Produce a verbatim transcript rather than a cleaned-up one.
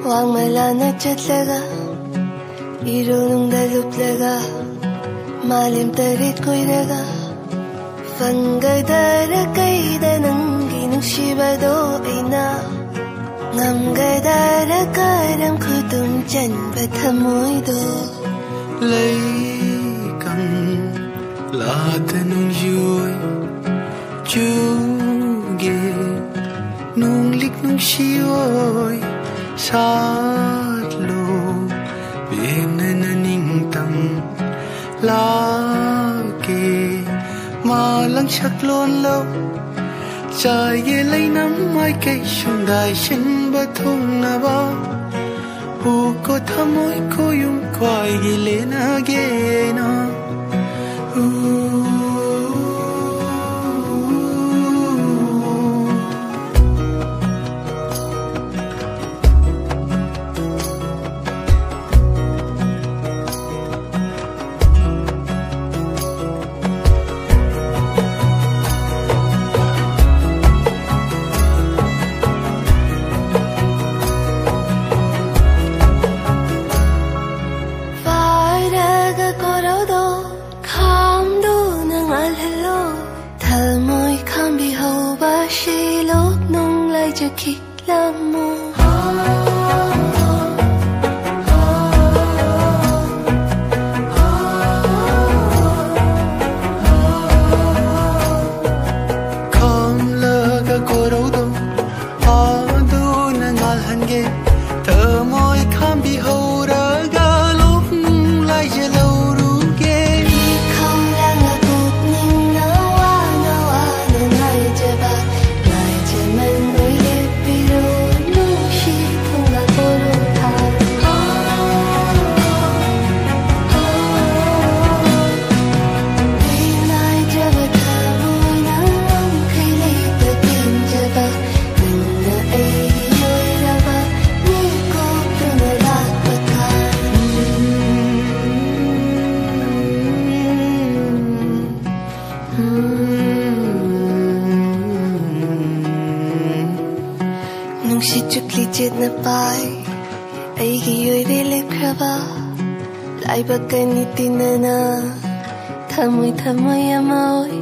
ꯋꯥꯡꯃ ꯂꯥꯟꯅ ꯆꯠꯂꯒ, ꯏꯔꯨꯅꯨꯡꯗ ꯂꯨꯞꯂꯒ, ꯃꯥꯂꯦꯝ ꯇꯔꯦꯠ ꯀꯣꯏꯔꯒ, ꯐꯪꯒꯗ꯭ꯔꯥ ꯀꯩꯗ ꯅꯪꯒꯤ ꯅꯨꯡꯁꯤꯕꯗꯣ ꯑꯩꯅ? ꯉꯝꯒꯗ꯭ꯔꯥ ꯀꯔꯝ ꯈꯨꯗꯨꯝ ꯆꯟꯕ ꯊꯃꯣꯏꯗꯣ? ꯂꯩꯀꯪ ꯂꯥꯗ ꯅꯣꯡꯖꯨ ꯑꯣꯏ ꯆꯨꯒꯦ, ꯅꯣꯡꯂꯤꯛ ꯅꯨꯡꯁꯤ ꯑꯣꯏ ꯁꯥꯠꯂꯣ, ꯄꯦꯟꯅ ꯅꯤꯡꯇꯝ ꯂꯥꯛꯀꯦ꯫ ꯃꯥꯂꯪ ꯁꯛꯂꯣꯟꯂꯣ, ꯆꯥꯏꯒꯦ ꯂꯩꯅꯝ ꯃꯥꯏꯀꯩ ꯁꯨꯝꯗꯥꯏ ꯁꯤꯟꯕ ꯊꯨꯡꯅꯕ꯫ ꯍꯨꯀꯣ ꯊꯃꯣꯏ ꯈꯣꯌꯨꯝ ꯈ꯭ꯋꯥꯏꯒꯤ ꯂꯦꯅꯒꯦꯅ꯫ ꯎ꯫ ꯐꯥꯏꯔꯒ ꯀꯣꯔꯧꯗꯣ ꯈꯥꯝꯗꯨꯅ ꯉꯥꯜꯍꯜꯂꯣ꯫ ꯊꯃꯣꯏ ꯈꯥꯝꯕꯤꯍꯧꯕ ꯁꯤꯂꯣꯛ ꯅꯨꯡꯂꯥꯏꯖꯈꯤ꯫ ꯈꯥꯝꯂꯒ ꯀꯣꯔꯧꯗꯣ ꯐꯥꯗꯨꯅ ꯉꯥꯜꯍꯟꯒꯦ꯫ ꯊꯃꯣꯏ ꯈꯥꯝꯕꯤꯍꯧꯔꯒ ꯂꯣꯛꯅꯨꯡ ꯂꯥꯏꯖ ꯂꯧꯔꯨꯒꯦ꯫ ꯏꯈꯧ ꯂꯥꯡꯅ ꯄꯨꯛꯅꯤꯡꯅ ꯋꯥꯅ ꯋꯥꯅ ꯉꯥꯏꯖꯕ ꯉꯥꯏꯖꯃꯟ ꯑꯣꯏ ꯂꯦꯞꯄꯤꯔꯣ ꯅꯨꯡꯁꯤ ꯊꯨꯡꯅ ꯀꯣꯔꯧ ꯊꯥ꯫ ꯉꯥꯏꯖꯕ ꯊꯃꯣꯏꯅ ꯉꯝꯈꯩ ꯂꯩꯇ ꯄꯦꯟꯖꯕ ꯅꯪꯅ ꯑꯩꯒꯤ ꯑꯣꯏꯔꯕ ꯃꯤꯀꯨꯞꯇꯨꯅ ꯂꯥꯛꯄ ꯀꯥꯟ꯫ ꯅꯨꯡꯁꯤꯠ ꯆꯨꯞꯂꯤ ꯆꯦꯠꯅ ꯄꯥꯏ ꯑꯩꯒꯤ ꯑꯣꯏꯕꯤ ꯂꯦꯞꯈ꯭ꯔꯕ ꯂꯥꯏꯕꯛ ꯑꯅꯤ ꯇꯤꯟꯅꯅ ꯊꯃꯣꯏ ꯊꯃꯣꯏ ꯑꯃ ꯑꯣꯏ